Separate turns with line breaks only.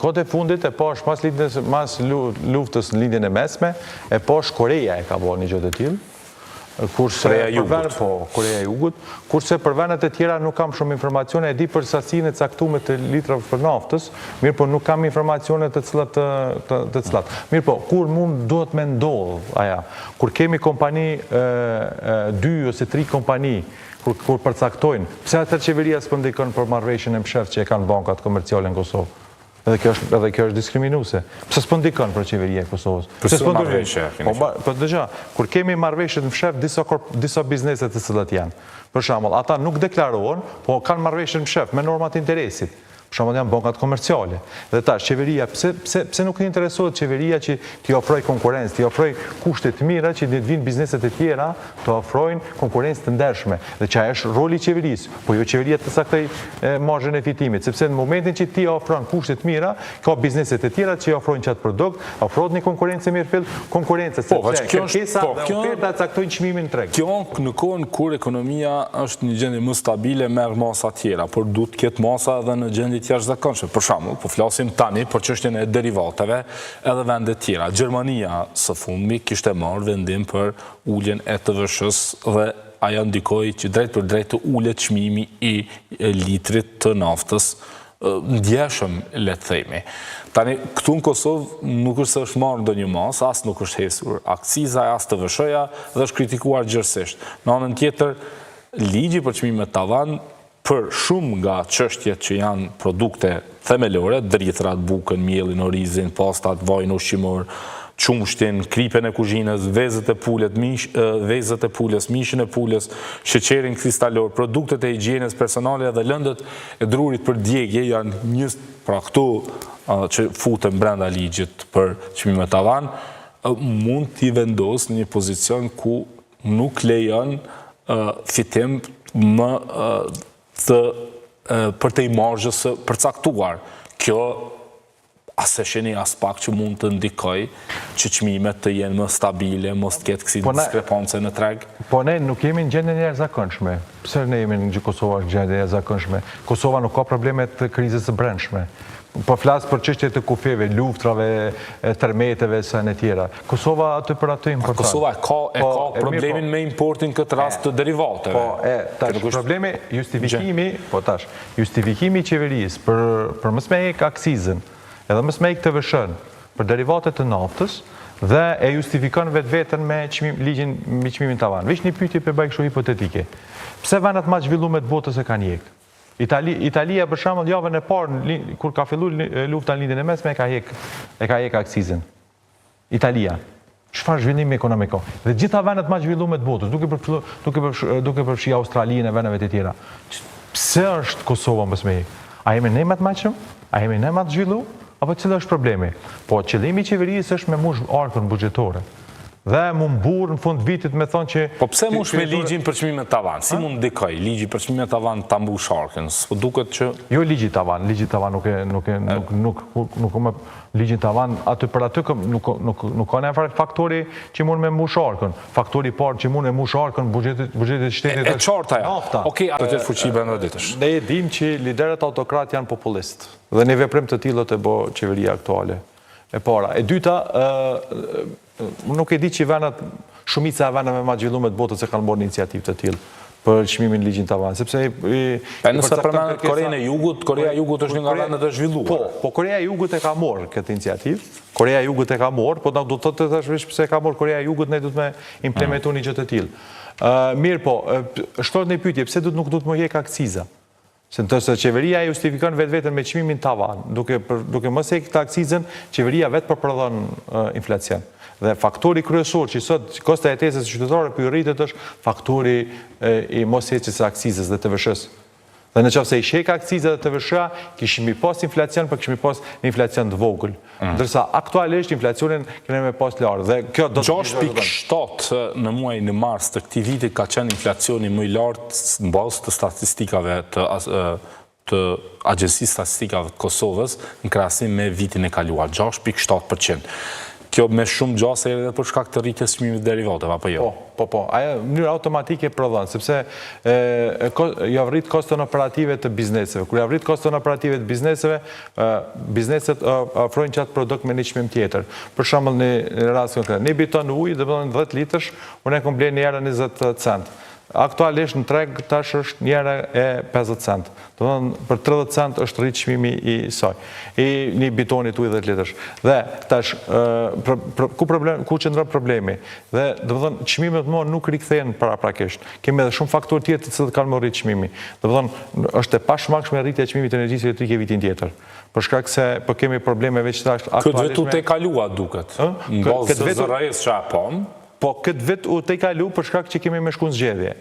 Kohët e fundit e pash mas lindjes mas luftës në Lindjen e Mesme, e pash Koreja e ka bo një gjë të tillë. Kurse
Koreja e
për vend,
Jugut.
po, Koreja e Jugut, kurse për vendet e tjera nuk kam shumë informacione, e di për sasinë e caktume të litrave për naftës, mirëpo nuk kam informacione të cilat të, të, të cilat. Mirëpo, kur mund duhet me ndodh aja, kur kemi kompani, e, e, dy ose tri kompani, kur, kur përcaktojnë, pse atëherë qeveria s'po ndikon për marrëveshjen e msheftë që e kanë bankat komerciale në Kosovë? Edhe kjo është edhe kjo është diskriminuese. Pse s'po ndikon për qeveria e Kosovës?
Për
Pse s'po
marrëveshje
ndërhyn? Po po dëgjo, kur kemi marrëveshje të msheft disa disa biznese të cilat janë. Për shembull, ata nuk deklarohen, po kanë marrëveshje të msheft me normat e interesit. Për shembull janë bankat komerciale. Dhe tash qeveria pse pse pse nuk interesohet qeveria që t'i ofrojë konkurrencë, t'i ofrojë kushte të mira që të vinë bizneset e tjera të ofrojnë konkurrencë të ndershme. Dhe që ajo është roli i qeverisë. Po jo qeveria të caktojë marzhën e fitimit, sepse në momentin që ti ofron kushte të mira, ka biznese të tjera që ofrojnë qatë produkt, ofrohet një konkurrencë e mirëfilltë, konkurrencë
po,
sepse
kjo është,
kërkesa
po,
dhe
kjo,
oferta caktojnë çmimin në treg.
Kjo në kohën kur ekonomia është në gjendje më stabile merr masa tjera, por duhet të ketë masa edhe në gjendje të jashtëzakonshme. Për shembull, po flasim tani për çështjen e derivateve edhe vende tjera. Gjermania së fundmi kishte marrë vendim për uljen e TVSH-së dhe ajo ndikoi që drejtpërdrejt të ulet çmimi i litrit të naftës ndjeshëm, le të themi. Tani, këtu në Kosovë nuk është se është marrë ndonjë masë, as nuk është hequr akciza, as TVSH-ja dhe është kritikuar gjerësisht. Në anën tjetër, ligji për çmimet tavan për shumë nga çështjet që janë produkte themelore, drithërat, bukën, miellin, orizin, pastat, vajin ushqimor, qumështin, kripën e kuzhinës, vezët e pulet, mish, vezët e pulës, mishin e pulës, sheqerin kristalor, produktet e higjienës personale dhe lëndët e drurit për djegie janë një, pra këto që futen brenda ligjit për çmime tavan, mund t'i vendosë në një pozicion ku nuk lejon fitim më të përtej marzhës së përcaktuar. Kjo a s'e shihni aspak që mund të ndikojë që çmimet të jenë më stabile, mos të ketë kësi
Po ne,
diskrepance në treg?
po ne nuk jemi në gjendje të jashtëzakonshme. Pse ne jemi në Kosova është në gjendje të jashtëzakonshme? Kosova nuk ka probleme të krizës së brendshme. Po flas për çështje të kufijve, luftrave, tërmeteve, sene tjera. Kosova aty për aty importon.
Kosova e ka e
Po,
ka
e mirë, po.
problemin me importin këtë rast të derivateve.
Po, e,
Që
tash,
nuk është
problemi, justifikimi, po tash, justifikimi i qeverisë për, për mos me hek akcizën, edhe mos me hek TVSH-n, për derivatet të naftës, dhe e justifikon vetveten me çmim, ligjin me çmimin tavan. Veç një pyetje pe bëj kështu hipotetike. Pse vendet më të zhvillume të botës e kanë hjek? Itali, Italia për shembull javën e parë në kur ka filluar lufta në Lindjen e Mesme e ka hek e ka hek akcizën. Italia. Çfarë zhvillimi ekonomik ka? Dhe gjitha vendet më të zhvillume të botës, duke përfshi, duke përfshi, duke përfshi Australinë e vendeve të tjera. Pse është Kosova mos me hek? A jemi ne më të mençëm? A jemi ne më të zhvilluar? Apo cili është problemi? Po qëllimi i qeverisë është me mush arkën buxhetore. Dhe mu mburr në fund vitit me thonë që...
Po pse mush me ligjin për çmimet tavan? Si mund ndikoj ligji për çmimet tavan ta mbush arkën? S'po duket që...
Jo ligji tavan, ligji tavan nuk e nuk e nuk nuk nuk nuk më ligjin tavan aty për aty nuk nuk nuk ka ndonjë faktori që mund me mbush arkën. Faktori i parë që mund me mbush arkën buxhetit buxhetit të shtetit
E qartë ajo.
nafta.
Okej, do të jetë fuqi brenda ditësh.
Ne e dim që liderët autokrat janë populistë dhe një veprim të tillë të bo qeveria aktuale. E para. E dyta, ë nuk e di që vendet, shumica e vendeve më të zhvillume të botës e kanë marrë një iniciativë të tillë për çmimin ligjin tavan, sepse i, i,
E nëse përmendet Korenë e Jugut, Korea e Jugut është një nga vendet e zhvilluara.
Po, po Korea e Jugut e ka marrë këtë iniciativë. Korea e Jugut e ka marrë, po na do të thotë tash veç pse e ka marrë Korea e Jugut, ne duhet me implementu një gjë të tillë. Ë mirë po, shtohet një pyetje, pse duhet nuk duhet më hjek akciza? Se nëse qeveria e justifikon vetveten me çmimin tavan, duke për, duke mos hek këtë akcizën, qeveria vetë po prodhon inflacion. Dhe faktori kryesor që sot kostoja e jetesës së qytetarëve po i rritet është faktori i mos heqjes së akcizës dhe TVSH-së. Dhe në qoftë se i hek akciza dhe TVSH-ja, kishim pas inflacion, por kishim pas një inflacion të vogël. Mm. Ndërsa aktualisht inflacionin kena me pas lartë dhe kjo do
të 6.7 në muajin në mars të këtij viti ka qenë inflacioni më i lartë në bazë të statistikave të të Agjencisë Statistikave të Kosovës në krahasim me vitin e kaluar, 6.7%. Kjo me shumë gjasë edhe për shkak të rritjes çmimit derivateve, apo jo?
Po, po, po. Ajo në mënyrë automatike prodhon, sepse ja rrit koston operative të bizneseve. Kur ja rrit koston operative të bizneseve, bizneset ofrojnë qatë produkt me një çmim tjetër. Për shembull, një rast konkret, një biton ujë, do të thonë 10 litësh, unë e kom ble një euro 20 cent. Aktualisht në treg tash është 1 euro e 50 cent. Do të thonë për 30 cent është rrit çmimi i saj. I një bitoni ujë 10 litësh. Dhe tash ku problem ku qëndron problemi? Dhe do të thonë çmimet më nuk rikthehen paraprakisht. Kemi edhe shumë faktorë tjerë të cilët kanë më rrit çmimi. Do të thonë është e pashmangshme rritja e çmimit të energjisë elektrike vitin tjetër. Për shkak se po kemi probleme veç tash
aktualisht. Këtë vit u tejkalua duket. Në bazë të ZRrE-së që e pam.
Po këtë vit u tejkalu për shkak që kemi me shku në zgjedhje.